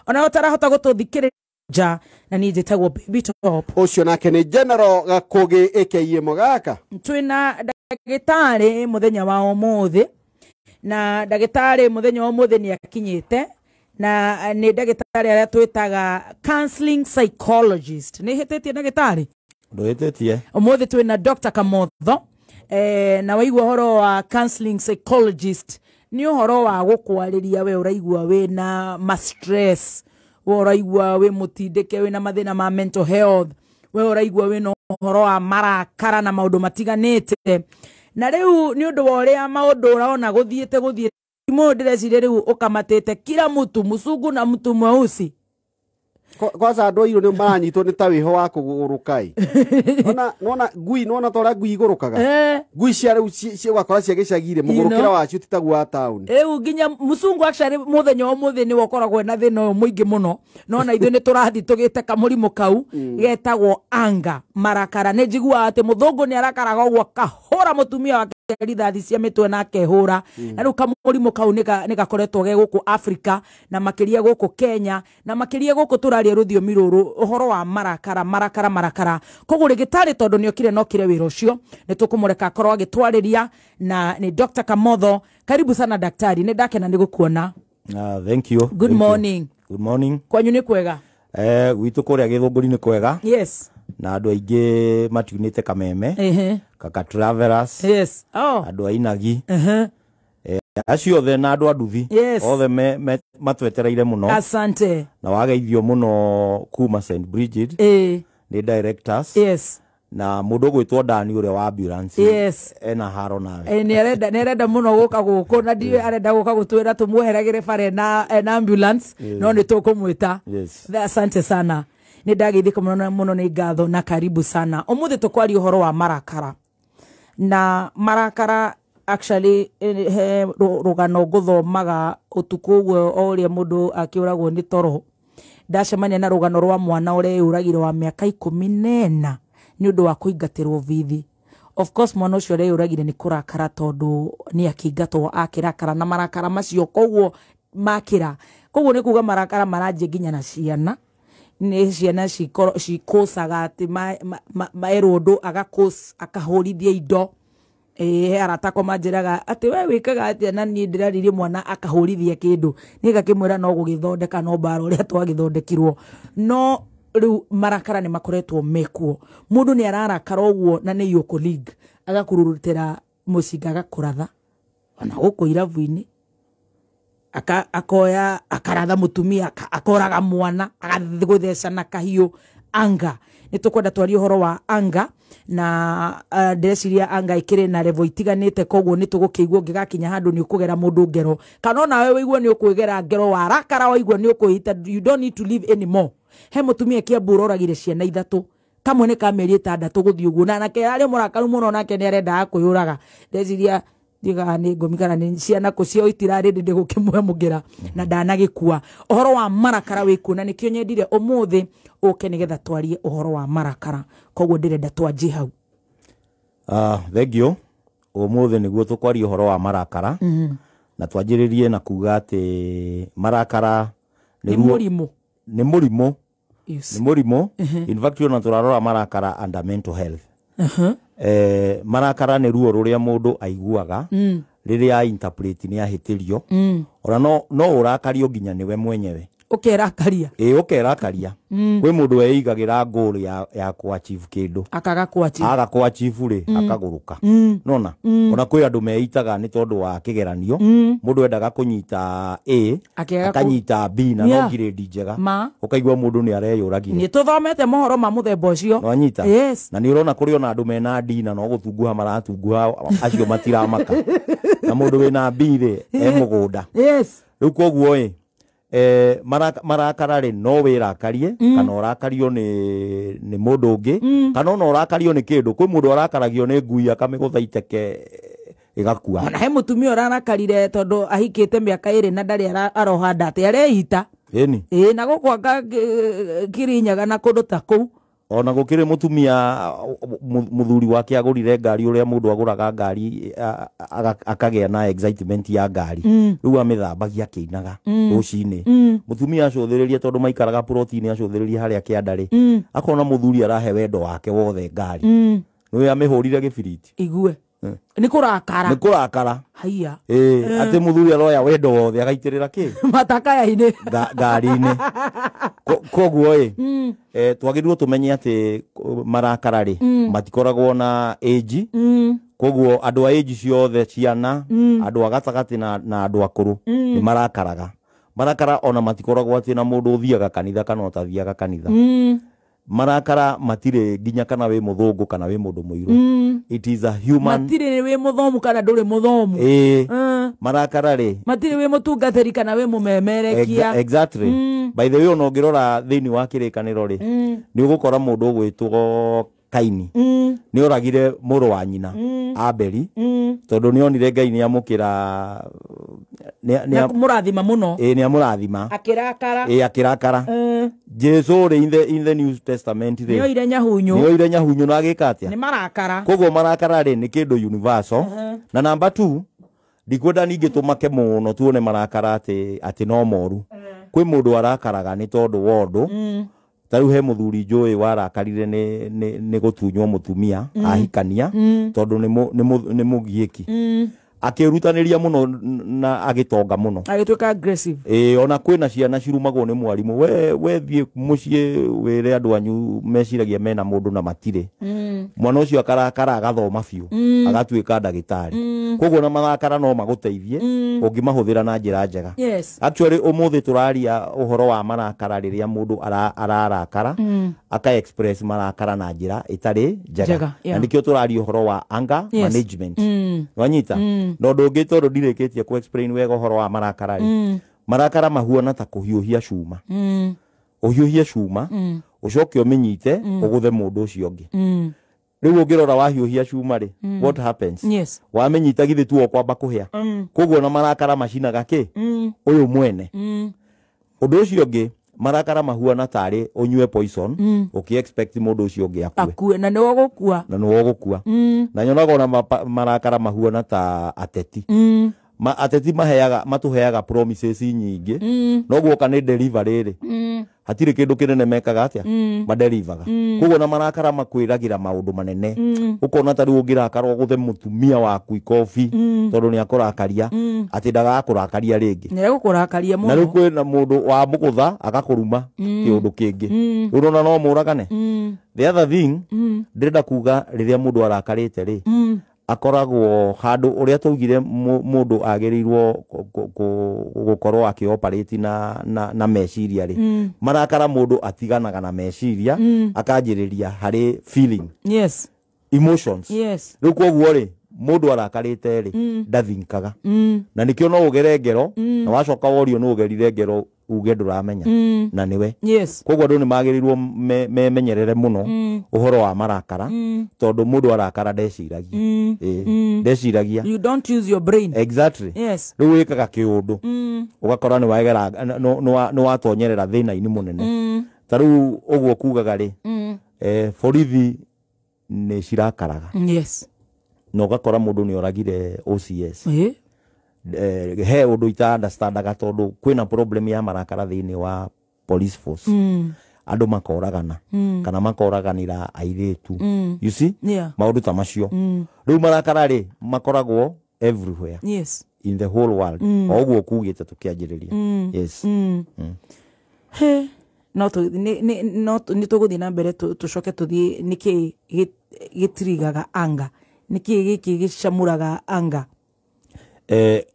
Ona ũtarahota gũtũthikĩrĩria nja, na niĩ njĩtagwo Baby Top. Ũcio nake nĩ General Gakũgĩ aka Mũgaka. Twĩna ndagĩtarĩ mũthenya wa ũmũthĩ, na ndagĩtarĩ mũthenya wa ũmũthĩ nĩ akinyĩte, na nĩ ndagĩtarĩ arĩa twĩtaga counseling psychologist. Nĩ hĩtĩtie ndagĩtarĩ? Ndũhĩtĩtie. Ũmũthĩ twĩna Dr. Kamotho, na waigua ũhoro wa counseling psychologist nĩ ũhoro wa gũkwarĩria we ũraigua wĩna ma stress, we ũraigua wĩ mũtindĩke, wĩna mathĩna ma mental health, we ũraigua wĩna ũhoro wa marakara na maũndũ matiganĩte. Na rĩu nĩ ũndũ wa ũrĩa maũndũ ũrona gũthiĩte gũthiĩte, mũndũ ndĩreciria rĩu ũkamatĩte kila mtu mzungu na mtu mweusi. Kwanza andũ airũ nĩ maranyitwo nĩ ta wĩho wa kũgũrũka ĩ. Nona, nona ngui, nona ta ũrĩa ngui igũrũkaga. Ngui cia rĩu ũgakora cia gĩcagi-rĩ, mũgũrũkĩra wacio ti taguo wa taũni. Rĩu nginya mũcungu actually mũthenya wa ũmũthĩ nĩwe ũkoragwo na thĩna ũyũ mũingĩ mũno. No na ithuĩ nĩ tũrathiĩ tũgĩte kamũrimũ kau getagwo anger, marakara. Nĩ njiguaga atĩ mũthũngũ nĩ arakaraga ũguo akahũra mũtumia wake rithathi cia mĩtwe na akehũra. Na rĩu kamũrimũ kau nĩ gakoretwo ge gũkũ Africa, na makĩria gũkũ Kenya, na makĩria gũkũ tũraria rũthiomi rũrũ, ũhoro wa marakara, marakara, marakara. Koguo rĩgĩtarĩ tondũ nĩ okire na okire wĩra ũcio, nĩ tũkũmũreka akorwo agĩtwarĩria, na nĩ Dr. Kamotho. Karibu sana daktari, nĩ ndakena nĩ gũkuona. Thank you. Good Thank you. morning. Good morning. Kwanyu nĩ kwega? Gwitũ kũrĩa Gĩthũngũri nĩ kwega. Yes. Na andũ aingĩ matiunĩte kameme. Kaka travelers. Yes. Oh. Andũ a inagi. Acio othe na andũ a nduthi. Yes. Othe matwetereire mũno. Asante. Na wageithio mũno kuma St Bridget. Nĩ directors. Yes. Na mũndũ ũgwĩtwo Dani ũrĩa wa ambulance. Yes. Ena haro nawe. Nĩ arenda mũno gũka gũkũ, na ndiũĩ arenda gũka gũtwĩra tũmweheragĩre bara ena ambulance, no nĩ tũkũmwĩta. Yes. Asante sana. Nĩ ndageithĩka mũno mũno, nĩ ngatho na karibu sana. Ũmũthĩ tũkwaria ũhoro wa marakara. Na marakara actually, he rũgano ngũthomaga ũtukũ ũguo o ũrĩa mũndũ akĩũragwo nĩ toro. Ndacemania na rũgano rwa mwana ũreyũragire wa mĩaka 14 nĩ ũndũ wa kũingatĩrwo bithi. Of course mwana ũcio ũreyũragire nĩ kũrakara tondũ nĩ akĩingatwo akĩrakara, na marakara macio koguo makĩra. Koguo nĩ kuga marakara maranjia nginya na ciana. Nĩ ciana cikũcaga atĩ maerwo ũndũ akahũrithia indo. He arata akwa manjĩraga atĩ we wĩkaga atĩa, na niĩ ndĩraririe mwana akahũrithia kĩndũ. Niĩ ngakĩmwĩra no gũgĩthondeka no mbara ũrĩa twagĩthondekirwo. No rĩu marakara nĩ makoretwo mekuo. Mũndũ nĩ ararakara ũguo na nĩ your colleague, agakururutĩra mũcinga agakũratha. Ona gũkũ irabu-inĩ, akoya akaratha mũtumia, akoraga mwana, agathiĩ gũtheca na kahiũ. Anga. Nĩ tũkwenda twarie ũhoro wa anga, na ndĩreciria anga ĩkĩrĩ na level itiganĩte, koguo nĩ tũgũkĩigua ũngĩgakinya handũ nĩ ũkũgera mũndũ ngero, kana onawe wĩigue nĩ ũkwĩgera ngero, warakara waigua nĩ ũkwĩita, you don't need to live anymore. He mũtumia Kiambu ũroragire ciana 3, kamwe nĩ ka mĩeri 6 gũthiĩ ũguo, na nake arĩ mũrakaru mũno, nake nĩ arendaga kwĩyũraga. Ndĩreciria ndigaga nĩ ngũmi kana nĩ ciana kũ cio itirarĩ ndĩ gũkĩmwamũkĩra na ndanagĩkua. Ũhoro wa marakara wĩkuo, na nĩkĩo nyendire ũmũthĩ ũke nĩgetha twarie ũhoro wa marakara, koguo ndĩrenda twanjie hau. Thank you. Ũmũthĩ nĩguo tũkwaria ũhoro wa marakara. Na twanjĩrĩrie na kuga atĩ marakara nĩ mũrimũ. Nĩ mũrimũ. Yes. Nĩ mũrimũ. In fact, ona tũrarora marakara under mental health. Marakara nĩ ruo rũrĩa mũndũ aiguaga rĩrĩa interpret nĩ ahĩtĩrio. Ona no ũrakario nginya nĩwe mwenyewe. Ũkerakaria. Ĩ, ũkerakaria. Kwĩ mũndũ weigagĩra goal ya kũ-achieve kĩndũ. Akaga kũ-achieve. Aga kũ-achieve rĩ, akagũrũka. Nona? Ona kwĩ andũ meitaga nĩ tondũ wa kĩgeranio. Mũndũ endaga kũnyita A, Akĩaga kũ- akanyita B na no grade njega. Ma. Ũkaigua mũndũ nĩ areyũragire. Nĩ tũthomete mohoro ma mũthemba ũcio. Nĩwanyita? Yes. Na nĩ ũrona kũrĩ ona andũ mena D na no gũtunguha maratunguha, acio matiramaka. Na mũndũ wĩna B rĩ, e mũgũnda. Yes. Rĩu koguo ĩ, marakara rĩ, no wĩrakarie, kana ũrakario nĩ mũndũ ũngĩ, kana ona ũrakario nĩ kĩndũ. Kwĩ mũndũ arakaragio nĩ ngui akamĩgũtha iteke ĩgakua. Ona he mũtumia ũrarakarire tondũ ahikĩte mĩaka 2 na ndarĩ aroha nda atĩ areita. Ĩni. Ĩ, na gũkũ anga Kirinyaga na kũndũ ta kũu. Ona gũkĩrĩ mũtumia mũthuri wake agũrire ngari ũrĩa mũndũ agũraga ngari akagĩa na excitement ya ngari, rĩu amĩthambagia akĩinaga rũcinĩ. Mũtumia acũthĩrĩria, tondũ maikaraga ploti-inĩ, acũthĩrĩria harĩa kĩanda rĩ, akona mũthuri arahe wendo wake wothe ngari, nĩwe amĩhũrire gĩbiriti. Igue nĩ kũrakara. Nĩ kũrakara. Haiya. Ĩĩ, atĩ mũthuri aroya wendo wothe agaitĩrĩra kĩ matakaya-inĩ, ngari-inĩ. Koguo ĩ, twagĩrĩirwo tũmenye atĩ marakara rĩ, matikoragwo na age. Koguo andũ a age ciothe, ciana, andũ a gatagatĩ na andũ akũrũ nĩ marakaraga. Marakara ona matikoragwo atĩ na mũndũ ũthiaga kanitha kana ũtathiaga kanitha. Marakara matirĩ nginya kana wĩ mũthũngũ kana wĩ mũndũ mũirũ. It is a human. Matirĩ wĩ mũthomu kana ndũrĩ mũthomu. Ĩĩ. Marakara rĩ, matirĩ wĩ mũtungatĩri kana wĩ mũmemerekia. Exactly. By the way, ona ũngĩrora thĩinĩ wa kĩrĩkanĩro rĩ, nĩ ũgũkora mũndũ ũgwĩtwo Kaini nĩ oragire mũrũ wa nyina Abeli, tondũ nĩ onire Ngai nĩ amũkĩra nĩ mũrathima mũno. Ĩĩ, nĩ amũrathima. Akĩrakara. Ĩĩ, akĩrakara. Jesu rĩ, in the New Testament rĩ, nĩ oire nyahunyu. Nĩ oire nyahunyu na agĩka atĩa? Nĩ marakara. Koguo marakara rĩ, nĩ kĩndũ universal. Na number 2, ndikwenda ningĩ tũmake mũno tuone marakara atĩ no moru. Kwĩ mũndũ arakaraga nĩ tondũ wa ũndũ. Ta rĩu he mũthuri njũĩ warakarire nĩ gũtunywo mũtumia ahikania, tondũ nĩ mũgiĩki. Akĩrutanĩria mũno na agĩtonga mũno. Agĩtuĩka aggressive. Ĩĩ, ona kwĩna ciana cirumagwo nĩ mwarimũ, we thiĩ mũciĩ wĩre andũ anyu meciragia mena mũndũ na matirĩ. Mwana ũcio akarakara, agathoma biũ, agatuĩka ndagĩtarĩ. Koguo na marakara no magũteithie ũngĩmahũthĩra na njĩra njega. Actually, ũmũthĩ tũraria ũhoro wa marakara rĩrĩa mũndũ ararakara, aka express marakara na njĩra ĩtarĩ njega. Na nĩkĩo tũraria ũhoro wa anger management. Wanyita? Na ũndũ ũngĩ, tondũ ndirĩkĩtie ku explain wega ũhoro wa marakara rĩ, marakara mahuana ta kũhiũhia cuma. Ũhiũhie cuma, ũcoke ũmĩnyite, ũgũthe mũndũ ũcio ũngĩ. Rĩu ũngĩrora wahiũhia cuma rĩ, what happens? Wamĩnyita, githĩ tu ũkwamba kũhĩa? Koguo na marakara macinaga kĩ ũyũ mwene. Ũndũ ũcio ũngĩ, marakara mahuana tarĩ ũnyue poison, ũkĩ expect mũndũ ũcio ũngĩ akue. Akue na nĩwe ũgũkua. Na nĩwe ũgũkua. Na nyonaga ona marakara mahuana ta ateti. Ateti maheaga, matũheaga promises nyingĩ, no guoka nĩ delivery rĩ, hatirĩ kĩndũ kĩnene mekaga atĩa maderivaga. Koguo na marakara makwĩragĩra maũndũ manene, ũkona ta rĩu ũngĩrakara ũgũthe mũtumia waku ikobi tondũ nĩ akũrakaria, atĩ ndagakũrakaria rĩngĩ. Nĩ egũkũrakaria Na rĩu mũno. Kwĩna mũndũ wamũgũtha agakũruma kĩũndũ kĩngĩ, rĩu nona no mũragane. The other thing ndĩrenda kuga, rĩrĩa mũndũ arakarĩte rĩ, akoragwo handũ ũrĩa twaugire mũndũ agĩrĩirwo gũkorwo akĩoperate na meciria rĩ, marakara mũndũ atiganaga na meciria, akanjĩrĩria harĩ feeling, emotions. Rĩu koguo rĩ, mũndũ arakarĩte rĩ, ndathinkaga, na nĩkĩo no ũgere ngero, na wacoka worio nĩ ũgerire ngero, uge ndũramenya na nĩwe. Koguo andũ nĩ magĩrĩirwo memenyerere mũno ũhoro wa marakara, tondũ mũndũ arakara ndeciragia. Ĩĩ, ndeciragia. You don't use your brain. Exactly. Rĩu wĩkaga kĩũndũ, ũgakora nĩ wagera nĩ watonyerera thĩna-inĩ mũnene. Ta rĩu ũguo kugaga rĩ, borithi nĩ cirakaraga, na ũgakora mũndũ nĩ oragire OCS. He ũndũ ita understandaga, tondũ kwĩna problem ya marakara thĩinĩ wa police force, andũ makoragana kana makoraganĩra airĩtu, you see? Maũndũ ta macio. Rĩu marakara rĩ, makoragwo everywhere in the whole world, o ũguo kugĩte tũkĩanjĩrĩria. Yes. He, no tu nĩ no nĩ tũgũthiĩ na mbere, tũcoke tũthiĩ nĩkĩ gĩtirigaga anga, nĩkĩ gĩkĩ gĩcamũraga anga.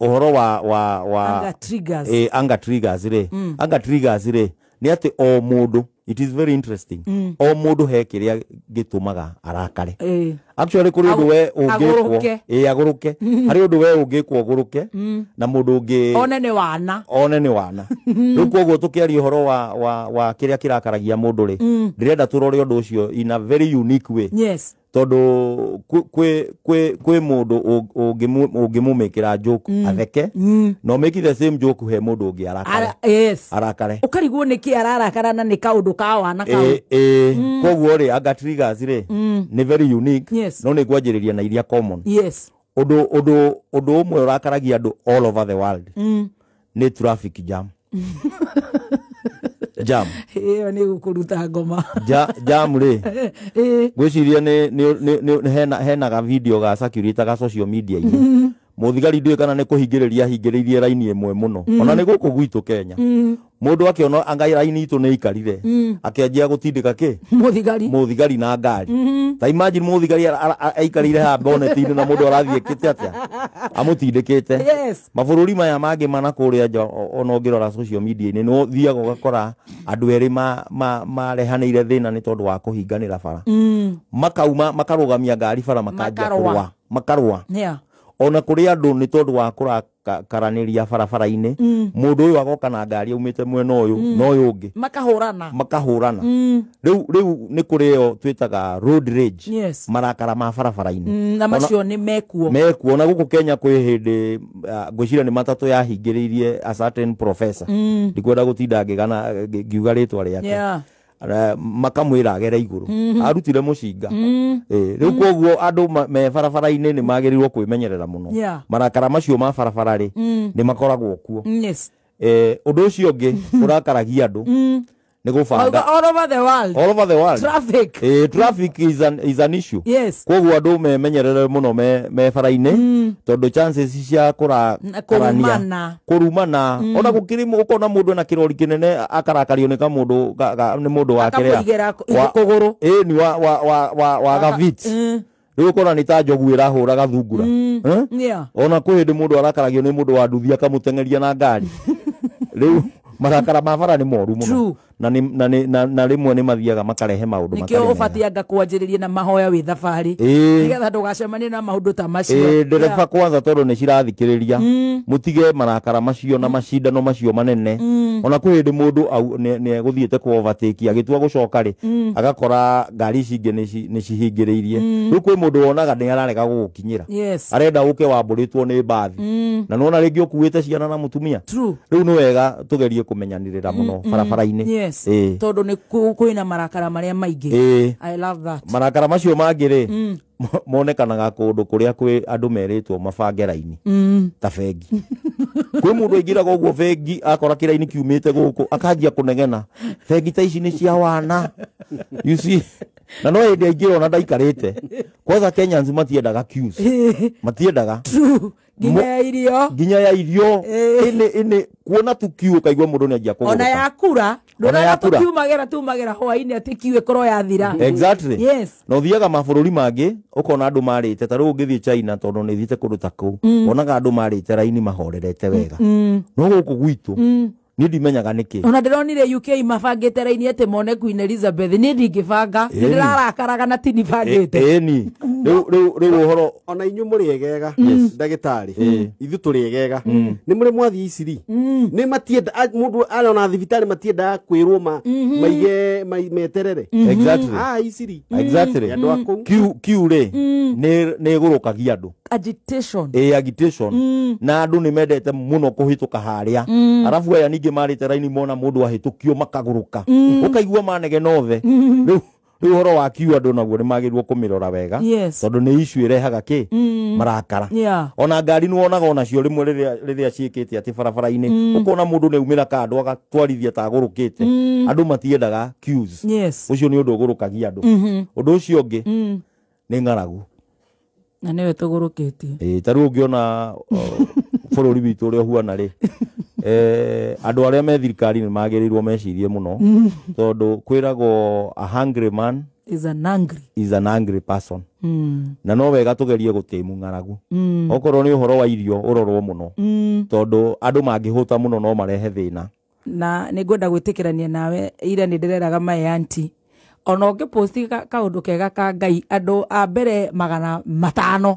Ũhoro wa Anger triggers. Anger triggers rĩ, anger triggers rĩ, nĩ atĩ o mũndũ, it is very interesting, o mũndũ he kĩrĩa gĩtũmaga arakare. Actually, kũrĩ ũndũ we ũngĩkwo Agũrũke. Ĩ, agũrũke. Harĩ ũndũ we ũngĩkwo ũgũrũke, na mũndũ ũngĩ one nĩ wana. One nĩ wana. Rĩu koguo tũkĩaria ũhoro wa kĩrĩa kĩrakaragia mũndũ rĩ, ndĩrenda tũrore ũndũ ũcio in a very unique way. Tondu kwi mundu ungimumikira joke atheke no make the same joke he mundu ungi arakare. Yes. Arakare. Ukarigwo niki ararakara na ni kaundu ka wana kau. Koguo ri anga triggers ri ni very unique. Yes. No ni ngwanjiriria na iria common. Yes. Undu umwe urakaragia andu all over the world ni traffic jam. Jam. Iyo ni gukuruta ngoma. Jam ri. Ngwiciria ni hena ga video ga circulate ga social media ini. Muthigari ndiũĩ kana nĩ kũhingĩrĩria ahingĩrĩirie raini ĩmwe mũno. Ona nĩ gũkũ gwitũ Kenya. Mũndũ akĩona anga raini itũ nĩ ikarire. Akĩanjia gũtindĩka kĩ? Mũthigari. Mũthigari na ngari. Ta imagine mũthigari aikarire haha bonnet-inĩ na mũndũ arathiĩ kĩte atĩa? Amũtindĩkĩte. Yes. Mabũrũri maya mangĩ mana kũrĩa nja ona ũngĩrora social media-inĩ nĩ ũthiaga ũgakora andũ erĩ marehanĩire thĩna nĩ tondũ wa kũhinganĩra bara. Makauma makarũgamia ngari bara makanjia kũrũa. Makarũa. Yeah. Ona kuri andu ni tondu wa kurakaraniria barabara-ini mundu uyu agoka na ngari aumite mwena uyu na uyu ungi makahurana riu ni kuri yo twitaga road rage. Yes. Marakara ma barabara-ini na macio ni mekuo na guku Kenya kwi hindi ngwiciria ni matatu yahingiriirie a certain professor ndikwenda gutinda ngigana ngiuga ritwa riake. Yeah. Makamwira agere iguru arutire mucinga. Riu koguo andu me barabara-ini ni magirirwo kwimenyerera muno. Yeah. Marakara macio ma barabara ri ni makoragwo kuo. Yes. Undu ucio ungi urakaragia andu ni gubanga all over the world. All over the world. Traffic. Traffic is an issue. Yes. Koguo andu memenyerere muno me bara-ini tondu chances cia kũrakarania kurumana ona gukiri ukona mundu na kirori kinene akarakario ni kamundu ni mundu wa kiria kuguru ni wa gavit riu ukona ni ta njogu irahura gathungura. Ona kwi hindi mundu arakaragio ni mundu wa nduthi akamuteng'eria na ngari. Riu marakara ma bara ni moru muno na rimwe ni mathiaga makarehe maundu matarĩ. Nikio ubatianga kwanjĩrĩria na mahoya wi thabarĩ nigetha ndũgacemanie na maundu ta macio. Ndereba kwanza tondu ni cirathikĩrĩria mutige marakara macio na macindano macio manene. Ona kwĩ hĩndĩ mũndũ nĩ egũthiĩte kũ overtake agĩtua gũcoka rĩ agakora ngari ici ingĩ nĩ cihingĩrĩirie. Rĩu kwĩ mũndũ wonaga nĩ ararega gũgũkinyĩra. Arenda ũke wambũrĩtwo nĩ mbathi na nĩwona rĩngĩ ũkuĩte ciana na mũtumia. Rĩu nĩ wega tũgerie kũmenyanĩrĩra mũno barabara-inĩ. Yes. Tondu ni kwina marakara maria maingi. I love that. Marakara macio mangi ri monekanaga kundu kuria kwi andu meritwo mabange raini ta bengi. Kwi mundu aingiraga uguo bengi akora kiraini kiumite guku akanjia kunegena bengi ta ici ni cia wana. You see, na no hindi aingĩra ona ndaikarĩte. Kwanza Kenyans matiendaga queues. Matiendaga. True. Nginya ya irio. Nginya ya irio. Ene kuona tu queue ukaigua mundu ni anjia kũgũrũka. Ona ya kura. Ndona tukiumagĩra tumagĩra hwainĩ atĩ queue ĩkorwo yathira. Exactly. Yes. Na ũthiaga mabũrũri mangĩ ũkona andũ marĩte ta rĩu ũngĩthiĩ China tondũ nĩ thiĩte kũndũ ta kũu wonaga andũ marĩte raini mahorerete wega. No gũkũ gwitũ ni ndimenyaga niki. Ona ndironire UK mabangite raini ati mone Queen Elizabeth ni ndingibanga ni ndirarakaraga na ti nibangite. Eni riu uhoro ona inyu muri egega ndagitari ithu turi egega ni muri mwathi iciri ni matienda mundu arona thibitari matienda kwirwo ma maige meterere. Exactly. Iciri. Exactly. Andu aku kiu ri ni gurukagia andu agitation. Agitation. Na andu ni mendete muno kuhituka haria arafu aya ningi marite raini mona mundu ahitukio makaguruka ukaigua manegena othe. Riu uhoro wa kiu andu naguo ni magirwo kumirora wega tondu ni issue irehaga ki marakara. Ona ngari ni wonaga ona cio rimwe riria ciikite ati barabara-ini ukona mundu ni umira kando agatwarithia ta agurukite. Andu matiendaga queues. Ucio ni undu ugurukagia andu. Undu ucio ungi ni ng'aragu na niwe tugurukitie. Ta riu ungiona bũrũri witũ ũrĩa ũhuana rĩ andũ arĩa me thirikari nĩ magĩrĩirwo mecirie mũno tondũ kwĩragwo a hungry man is an angry person. Na no wega tũgerie gũtĩmu ng'aragu. Okorwo nĩ ũhoro wa irio ũrorwo mũno tondũ andũ mangĩhũta mũno no marehe thĩna. Na nĩ ngwenda gwĩtĩkĩrania nawe ira nĩ ndĩreraga my auntie Ona ũngĩposti kaũndũ kega ka Ngai, andũ a mbere 500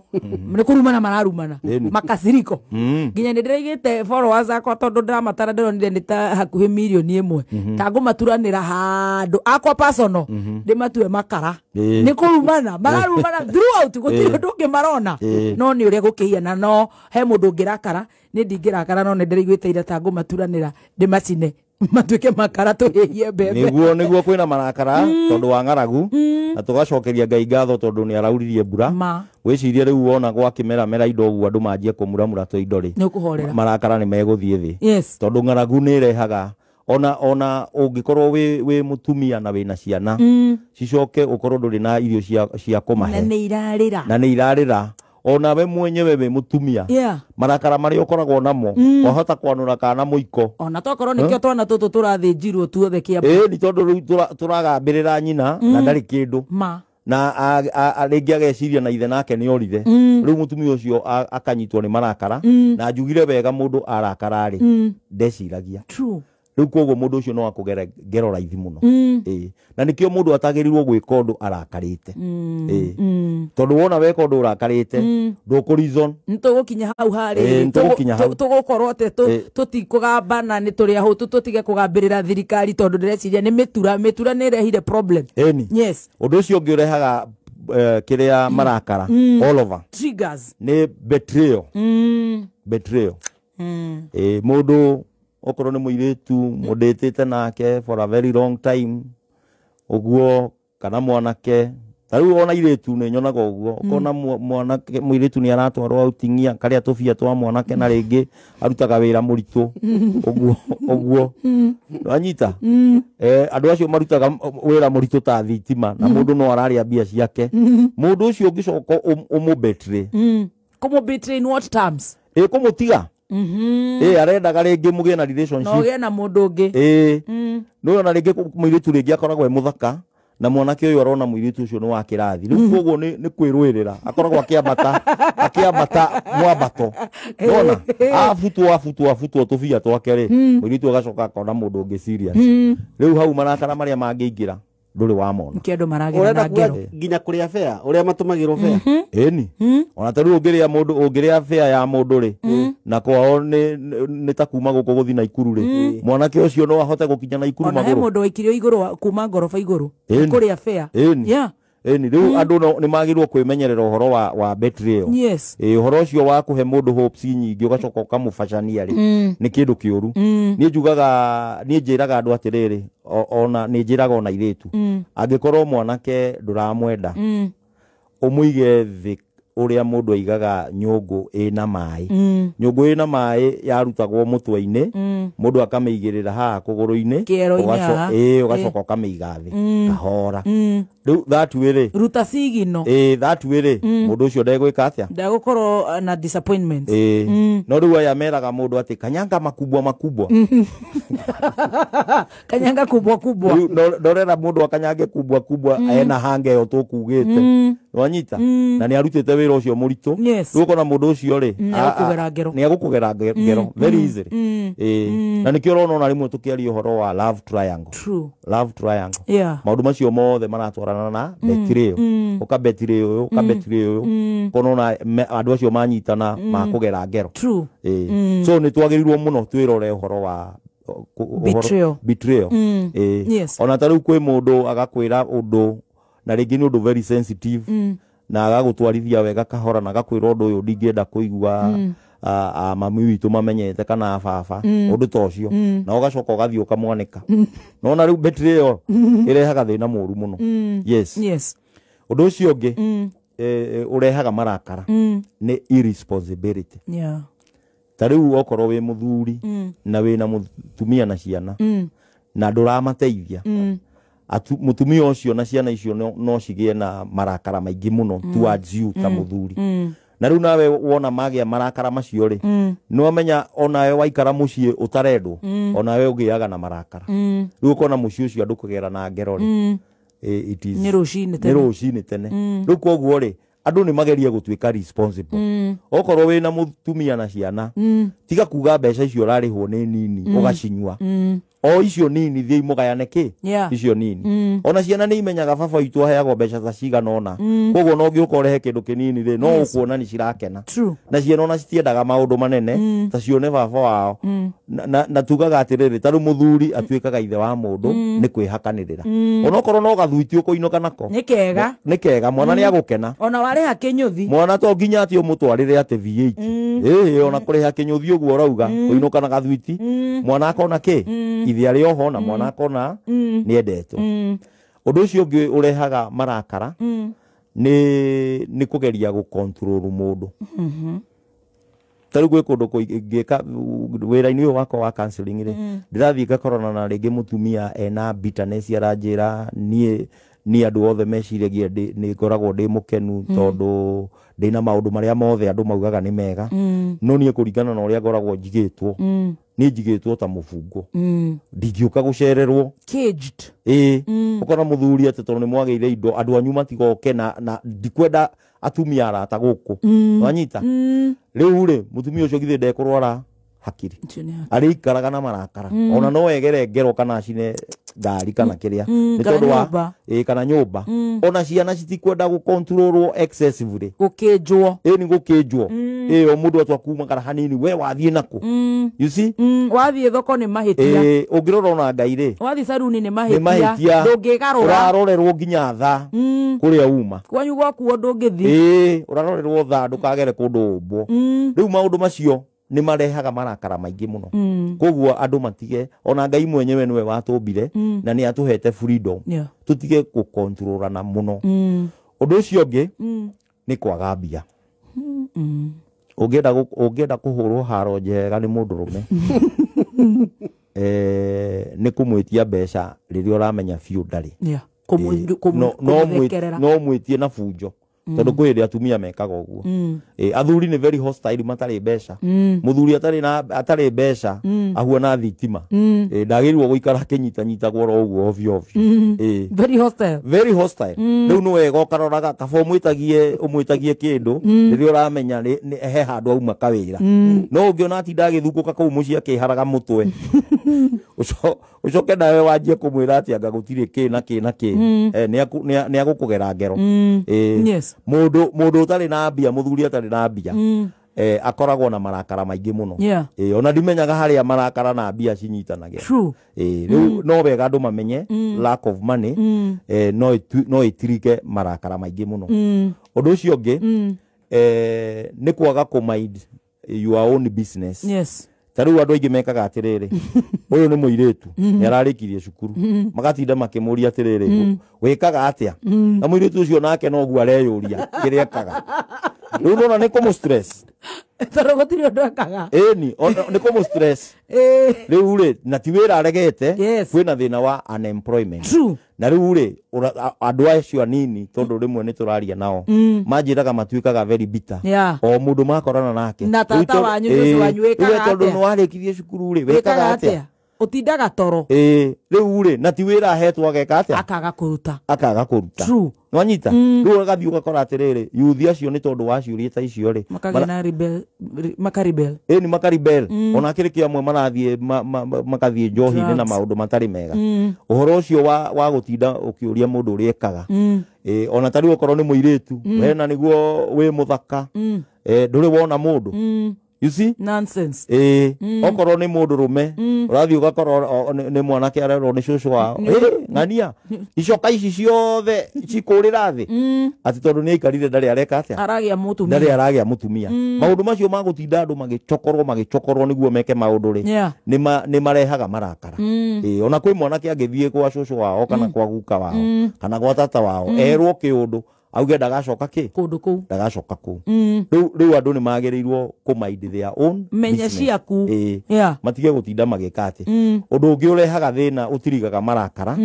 nĩ kũrumana mararumana makasiriko. Nginya nĩ ndĩraigĩte followers akwa tondũ ndĩramatara, ndĩronire nĩ ta hakuhĩ 1 million, ta ngũmaturanĩra handũ akwa personal ndĩmatue makara. Nĩ kũrumana mararumana throughout, gũtirĩ ũndũ ũngĩ marona. No nĩ ũrĩa gũkĩhiana, no he mũndũ ũngĩrakara, nĩ ndingĩrakara, no nĩ ndĩraiguĩte ira ta ngũmaturanĩra ndĩmacine matuĩke makara tũhĩhie mbembe. Niguo kwĩna marakara tondũ wa ng'aragu, na tũgacokeria Ngai ngatho tondũ nĩ arauririe mbura. Ma. Wĩcirie rĩu wona gwakĩmera mera indo ũguo, andũ manjie kũmuramura tũindo rĩ, Nĩ ũkũhorera. marakara nĩ megũthiĩ thĩ. Tondũ ng'aragu nĩ ĩrehaga, ona ũngĩkorwo wĩ mũtumia na wĩna ciana, cicoke ũkorwo ndũrĩ na irio cia Na kũmahe, nĩ irarĩra. Na nĩ irarĩra, ona we mwenyewe wĩ mũtumia, marakara marĩa ũkoragwo namo wahota kwanũra kana mũiko. Ona tokorwo nĩkĩo twana tũtũ tũrathĩnjirwo tuothe kĩa Ĩĩ, nĩ tondũ rĩu tũragambĩrĩra nyina na ndarĩ kĩndũ. Ma. Na rĩngĩ ageciria na ithe nake nĩ orire. Rĩu mũtumia ũcio akanyitwo nĩ marakara, na njugire wega, mũndũ arakara rĩ, ndeciragia. Rĩu koguo mũndũ ũcio no akũgere ngero raithi mũno. Ĩĩ, na nĩkĩo mũndũ atagĩrĩirwo gwĩka ũndũ arakarĩte. Ĩĩ, tondũ wona weka ũndũ ũrakarĩte, ndũkũ reason. Nĩ tũgũkinya hau harĩ. Ĩĩ, nĩtũgũkinya hau. Tũgũkorwo atĩ tũtikũgambana, nĩ tũrĩ ahũtu, tũtige kũgambĩrĩra thirikari, tondũ ndĩreciria nĩ mĩtura nĩ ĩrehire problem. Ĩni. Ũndũ ũcio ũngĩ ũrehaga kĩrĩa marakara all over Triggers. nĩ betrayal. Betrayal. Ĩĩ, mũndũ okorwo nĩ mũirĩtu mũndĩtĩte nake for a very long time ũguo, kana mwanake, ta rĩu ona irĩtu nĩ nyonaga ũguo, ũkona mwanake mũirĩtu nĩ aratwarwo outing karĩa tũbia twa mwanake, na rĩngĩ arutaga wĩra mũritũ ũguo ũguo, wanyita? Andũ acio marutaga wĩra mũritũ ta thitima, na mũndũ no ararĩa mbia ciake, mũndũ ũcio ũngĩcoka ũmũbetray. Kũmũbetray in what terms? Ĩ, kũmũtiga. Ĩ, arendaga rĩngĩ mũgĩe na Na relationship. ũgĩe na mũndũ ũngĩ. Ĩĩ, nĩ ona rĩngĩ mũirĩtu rĩngĩ akoragwo e mũthaka, na mwanake ũyũ arona mũirĩtu ũcio nĩ wa kĩrathi, rĩu koguo nĩ kwĩrũĩrĩra akoragwo akĩambata mwambato, nona abutwo abutwo abutwo tũbia twake rĩ, mũirĩtu agacoka akona mũndũ ũngĩ serious. Rĩu hau marakara marĩa mangĩingĩra ndũrĩ wamona. Nĩkĩo andũ maragera Ũrenda na kuga ngero. nginya kũrĩa bea, ũrĩa matũmagĩrwo bea? Ĩni, ona ta rĩu ũngĩrĩa mũndũ, ũngĩrĩa bea ya mũndũ rĩ, na kwao nĩ ta kuma gũkũ gũthiĩ Naikuru rĩ, mwanake ũcio no ahote gũkinya Naikuru Ona he magũrũ. Mũndũ waikirio igũrũ kuma ngoroba igũrũ kũrĩa bea. Ĩni. Ĩni, rĩu andũ nĩ magĩrĩirwo kwĩmenyerera ũhoro wa betrayal. Ĩ, ũhoro ũcio wa kũhe mũndũ hopes nyingĩ, ũgacoka ũkamũbacania rĩ, nĩ kĩndũ kĩũru. Niĩ njugaga, niĩ njĩraga andũ atĩrĩrĩ, ona nĩ njĩraga ona airĩtu, angĩkorwo mwanake ndũramwenda, ũmũige thĩ ũrĩa mũndũ aigaga nyũngũ ĩna maĩ. Nyũngũ ĩna maĩ yarutagwo mũtwe-inĩ, mũndũ akamĩigĩrĩra haha kũgũrũ-inĩ. Kĩero-inĩ haha. Ĩĩ, ũgacoka ũkamĩiga thĩ kahora. Rĩu that way rĩ, Ruta sigino. Ĩĩ, that way rĩ, mũndũ ũcio ndegwĩka atĩa? Ndagũkorwo na disappointment. Ĩĩ, no rĩu aya meraga mũndũ atĩ kanyanga makubwa makubwa. Kanyanga kubwa kubwa. Rĩu ndorera mũndũ akanyange kubwa kubwa ena hange ĩyo tũkugĩte, wanyita? Na nĩ arutĩte wĩra ũcio mũritũ. Rĩu ũkona mũndũ ũcio rĩ, Nĩ agũkũgera ngero. Nĩ agũkũgera ngero very easily. Ĩĩ, na nĩkĩo ũrona ona rĩmwe tũkĩaria ũhoro wa love triangle. Love triangle, maũndũ macio mothe maratwarana na betrayal. Ũkabetray ũyũ, ũkabetray ũyũ, ũkona ona andũ acio manyitana makũgera ngero. Ĩĩ, so nĩ twagĩrĩirwo mũno twĩrore ũhoro wa Betrayal. Betrayal. Ĩĩ. Ona ta rĩu kwĩ mũndũ agakwĩra ũndũ, na rĩngĩ nĩ ũndũ very sensitive, na agagũtwarithia wega kahora, na agakwĩra ũndũ ũyũ ndingĩenda kũigua a mami witũ mamenyete kana a baba, ũndũ ta ũcio, na ũgacoka ũgathiĩ ũkamwanĩka. Nona rĩu betrayal ĩrehaga thĩna mũru mũno. Yes. Ũndũ ũcio ũngĩ ũrehaga marakara nĩ irresponsibility. Ta rĩu okorwo wĩ mũthuri na wĩna mũtumia na ciana na ndũramateithia, mũtumia ũcio na ciana icio no cigĩe na marakara maingĩ mũno towards you ta mũthuri. Na rĩu nawe wona magĩa marakara macio rĩ, nĩwamenya onawe waikara mũciĩ ũtarendwo, onawe ũgĩaga na marakara. Rĩu ũkona mũciĩ ũcio andũ kũgera na ngero rĩ, it is Nĩ rũcinĩ nĩ tene. Rũcinĩ tene. Rĩu koguo rĩ, andũ nĩ magerie gũtuĩka responsible. Okorwo wĩna mũtumia na ciana, tiga kuga mbeca icio ũrarĩhwo nĩ nini ũgacinyua. O icio nini thiĩ mũgayane kĩ icio nini. Ona ciana nĩ imenyaga baba witũ aheagwo mbeca ta cigana ũna, koguo no ũngĩũka ũrehe kĩndũ kĩnini rĩ, no ũkuona nĩ cirakena. Na ciana ona citiendaga maũndũ manene ta cione baba wao. Na tugaga atĩrĩrĩ, ta rĩu mũthuri atuĩkaga ithe wa mũndũ nĩ kwĩhakanĩrĩra, onokorwo no gathuiti ũkũinũka nako nĩ kega, nĩ kega, mwana nĩ agũkena. Ona warĩha kĩnyũthi mwana to nginya atĩ ũmũtwarĩre atĩ V8, ona kũrĩha kĩnyũthi ũguo ũrauga kũinũka na gathuiti, mwana akona kĩ ithe arĩ oho na mwana akona nĩ endetwo. Ũndũ ũcio ũngĩ ũrehaga marakara nĩ kũgeria gũcontrol mũndũ. Ta rĩu gwĩ kũndũ ngĩka wĩra-inĩ ũyũ wakwa wa counseling rĩ, ndĩrathiĩ ngakorana na rĩngĩ mũtumia ena bitterness, aranjĩra niĩ ni andũ othe meciragia nĩ ngoragwo ndĩ mũkenu tondũ ndĩna maũndũ marĩa mothe andũ maugaga nĩ mega, no niĩ kũringana na ũrĩa ngoragwo njigĩtwo, niĩ njigĩtwo ta mũbungo, ndingĩũka gũcererwo, caged. Ũkona mũthuri atĩ tondũ nĩ mwagĩire indo andũ anyu matigoke, na ndikwenda atumia arata gũkũ, wanyita. Rĩu rĩ, mũtumia ũcio githĩ ndekũrwara hakiri, arĩikaraga na marakara, ona no egere ngero kana acine ngari kana kĩrĩa nĩ tondũ wa kana nyũmba. Ona ciana citikwenda gũcontrolwo excessively, gũkĩnjwo, nĩ gũkĩnjwo, o mũndũ atwa kumagara hanini, we wathiĩ nakũ, you see, wathiĩ thoko nĩ mahĩtia, ũngĩrora ona Ngai rĩ, wathiĩ saruni nĩ mahĩtia, ndũngĩgarũra, ũrarorerwo nginya thaa kũrĩa uma kwanyu gwakuo ndũngĩthiĩ, ũrarorerwo thaa ndũkagere kũndũ ũmbwo. Rĩu maũndũ macio nĩ marehaga marakara maingĩ mũno. Koguo andũ matige, ona Ngai mwenyewe nĩwe watũmbire na nĩ atũhete freedom, tũtige gũcontrolana mũno. Ũndũ ũcio ũngĩ nĩ kwaga mbia. Ũngĩenda kũhũrwo haro njega nĩ mũndũrũme, nĩ kũmwĩtia mbeca rĩrĩa ũramenya biũ ndarĩ, no mwĩtie na bunjo, tondũ kwĩ hĩndĩ atumia mekaga ũguo. Athuri nĩ very hostile matarĩ mbeca. Mũthuri atarĩ mbeca ahuana thitima, ndagĩrĩirwo gũikara akĩnyitanyitagwo oro ũguo ovyo ovyo. Very hostile, very hostile. Rĩu nĩ wega ũkaroraga kaba ũmwĩtagie kĩndũ rĩrĩa ũramenya he handũ auma kawĩra. No ũngĩona atinda agĩthungũka kũu mũciĩ akĩharaga mũtwe, ũcoke nawe wanjie kũmwĩra atĩ anga gũtirĩ kĩ na kĩ na kĩ, nĩ agũkũgera ngero. Mũndũ ũtarĩ na mbia, mũthuri atarĩ na mbia, akoragwo na marakara maingĩ mũno. Ona ndimenyaga harĩa marakara na mbia cinyitanagĩra. Rĩu no wega andũ mamenye lack of money no ĩtirike marakara maingĩ mũno. Ũndũ ũcio ũngĩ nĩ kwaga kũ mind your own business. Ta rĩu andũ aingĩ mekaga atĩrĩrĩ, ũyũ nĩ mũirĩtu nĩ ararĩkirie cukuru, magatinda makĩmũria atĩrĩrĩ, wĩkaga atĩa? Na mũirĩtu ũcio nake noguo areyũria kĩrĩa ekaga. Rĩu nona nĩ kũmũ stress, tondũ gũtirĩ ũndũ ekaga. Ĩni nĩ kũmũ stress. Rĩu rĩ, na ti wĩra aregete, kwĩna thĩna wa unemployment. Na rĩu rĩ, andũ acio anini tondũ rĩmwe nĩ tũraria nao, manjĩraga matuĩkaga very bitter. O mũndũ makorana nake, na tata wanyu ũcio wanyu wĩkaga atĩa? Tondũ nĩ warĩkirie cukuru rĩ, wĩkaga atĩa? Ũtindaga toro. Rĩu rĩ, na ti wĩra ahetwo ageka atĩa? Akaga kũruta. Akaga kũruta. Nĩwanyita? Rĩu ũgathiĩ ũgakora atĩrĩrĩ, yuthi acio nĩ tondũ wa ciũria ta icio rĩ, makagĩa na rebel, makaribel. Nĩ makaribel. Ona kĩrĩ kĩa amwe marathiĩ makathiĩ njohi-inĩ na maũndũ matarĩ mega. Ũhoro ũcio wa gũtinda ũkĩũria mũndũ ũrĩa ekaga, ona ta rĩu okorwo nĩ mũirĩtu, we na nĩguo wĩ mũthaka, ndũrĩ wona mũndũ. You see? Nonsense. Okorwo nĩ mũndũ rũme, ũrathiĩ ũgakora nĩ mwanake arerwo nĩ cũcũ wao, ng'ania icoka ici ciothe cikũrĩra thĩ, atĩ tondũ nĩ aikarire ndarĩ areka atĩa? Aragĩa mũtumia. Ndarĩ aragĩa mũtumia. Maũndũ macio ma gũtinda andũ magĩcokorwo nĩguo meke maũndũ rĩ, nĩ marehaga marakara. Ona kwĩ mwanake angĩthiĩ gwa cũcũ wao kana kwa guka wao kana gwa tata wao, erwo kĩũndũ auge ndagacoka kĩ? Kũndũ kũu. Ndagacoka kũu. Rĩu andũ nĩ magĩrĩirwo kũ mind their own menye ciaku. Matige gũtinda magĩka atĩ. Ũndũ ũngĩ ũrehaga thĩna ũtirigaga marakara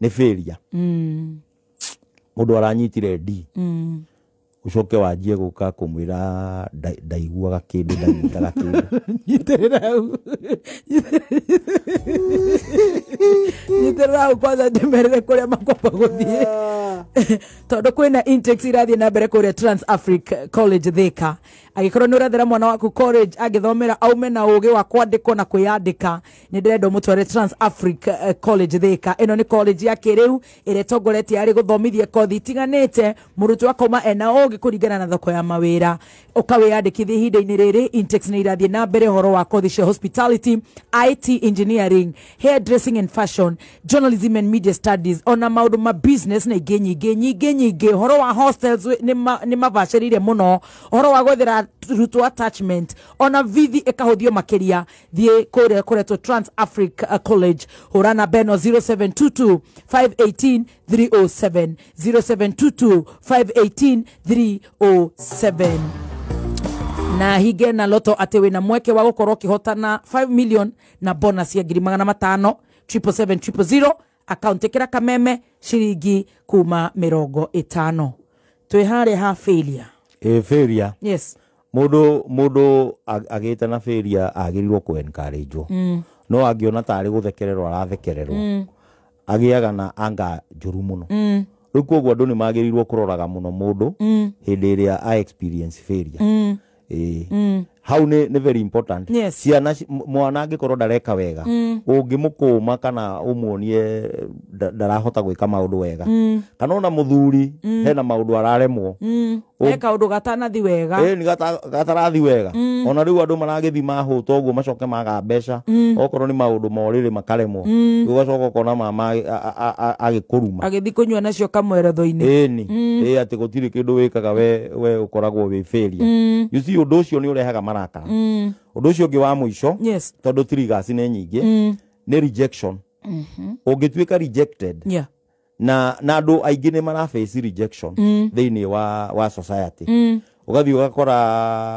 nĩ failure. Mũndũ aranyitire D, ũcoke wanjie gũka kũmwĩra ndaiguaga kĩndũ, ndanyitaga kĩndũ. Nyitĩrĩra hau. Nyitĩrĩra hau kwanza ndĩmerĩre kũrĩa makwamba gũthiĩ. Tondũ kwĩna intakes irathiĩ na mbere kũrĩa Trans Africa College Thika. Angĩkorwo nĩ ũrathera mwana waku college angĩthomera aume na ũgĩ wa kwandĩkwo na kwĩyandĩka, nĩ ndĩrenda ũmũtware Trans Africa College Thika. Ĩno nĩ college ya kĩrĩu ĩrĩa ĩtongoretie harĩ gũthomithia kothi itiganĩte, mũrutwo akoma ena ũgĩ kũringana na thoko ya mawĩra. Ũkawĩyandĩkithia ihinda-inĩ rĩrĩ, intakes nĩ irathiĩ na mbere ũhoro wa kothi cia hospitality, IT engineering, hairdressing and fashion, journalism and media studies, ona maũndũ ma business na ingĩ nyingĩ nyingĩ nyingĩ. Ũhoro wa hostels nĩ mabacĩrĩire mũno, ũhoro wa gwethera rutwo attachment, ona vithi ĩkahũthio makĩria. Thiĩ kũrĩa kũretwo Trans Africa College, hũra namba ĩno 0722 518 307, 0722 518 307. Na hinge na loto atĩ wĩna mweke wa gũkorwo ũkĩhotana 5 million na bonus ya 500,000, 777 000, akaunti ĩkĩra kameme ciringi kuma 50. Twĩ harĩa ha failure. Ĩ failure. Yes. Mũndũ agĩte na failure agĩrĩirwo kũ encourage-wo. No angĩona tarĩ gũthekererwo arathekererwo, agĩaga na anga njũru mũno. Rĩu koguo andũ nĩ magĩrĩirwo kũroraga mũno mũndũ hĩndĩ ĩrĩa a experience failure. Ĩĩ, hau nĩ very important. Yes. Ciana mwana angĩkorwo ndareka wega, ũngĩmũkũma kana ũmuonie ndarahota gwĩka maũndũ wega, kana ona mũthuri hena maũndũ araremwo, he kaũndũ gatanathi wega, ĩ nĩ gatarathi wega. Ona rĩu andũ maragĩthi mahũta ũguo macoke maga mbeca, okorwo nĩ maũndũ ma ũrĩrĩ makaremwo, rĩu ũgacoka ũkona mama agĩkũruma, agĩthi kũnyua nacio kamweretho-inĩ. Ĩni ĩ atĩ gũtirĩ kĩndũ wĩkaga we ũkoragwo wĩ failure. You see, ũndũ ũcio nĩ ũrehaga marakara. Ũndũ ũcio ũngĩ wa mũico, Yes. tondũ triggers nĩ nyingĩ, nĩ rejection. Ũngĩtuĩka rejected, na andũ aingĩ nĩ maraface rejection thĩinĩ wa society. Ũgathiĩ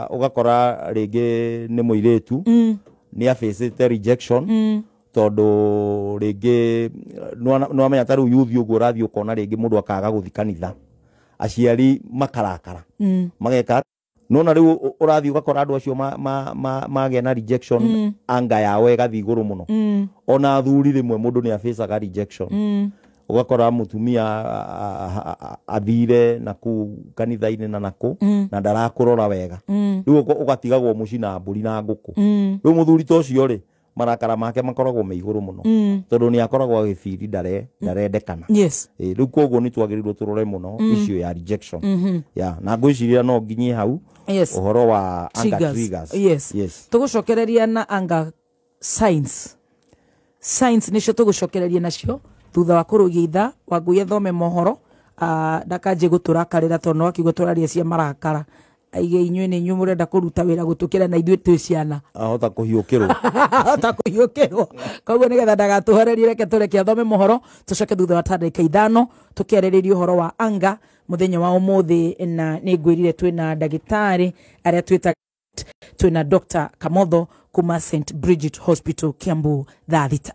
ũgakora rĩngĩ nĩ mũirĩtu nĩ afacĩte rejection, tondũ rĩngĩ nĩwamenya ta rĩu youth ũguo ũrathiĩ ũkona rĩngĩ mũndũ akaga gũthiĩ kanitha, aciari makarakara, mageka nona rĩu ũrathiĩ ũgakora andũ acio magĩa na rejection, anga yao ĩgathiĩ igũrũ mũno. Ona athuri rĩmwe mũndũ nĩ afacaga rejection, ũgakora mũtumia athire naku kanitha-inĩ na naku na ndarakũrora wega, rĩu ũgatigagwo mũciĩ na mbũri na ngũkũ. Rĩu mũthuri ta ũcio rĩ, marakara make makoragwo me igũrũ mũno, tondũ nĩ akoragwo agĩbiri ndarendekana. Yes. Rĩu koguo nĩ twagĩrĩirwo tũrore mũno issue ya rejection. Ya, na ngwĩciria no nginyie hau. Yes. Ũhoro wa anger triggers. Triggers. Yes. Yes. Tũgũcokereria na anger science. Science nĩcio tũgũcokereria nacio thutha wa kũrũgia ithaa. Wangui athome mohoro, ndakanjie gũtũrakarĩra tondũ no akiuga tũraria cia marakara, aige inyuĩ nĩ inyuĩ mũrenda kũruta wĩra gũtũkĩra na ithuĩ twĩ ciana, ahota kũhiũkĩrwo. Ahota kũhiũkĩrwo. Koguo nĩgetha ndagatũhorerie, reke tũreke athome mohoro, tũcoke thutha wa ta ndagĩka 5 tũkĩarĩrĩria ũhoro wa anga mũthenya wa ũmũthĩ. Na nĩ ngwĩrire twĩna ndagĩtarĩ arĩa twĩta twĩna Dr. Kamotho kuma St. Bridget Hospital Kiambu, thaa 6.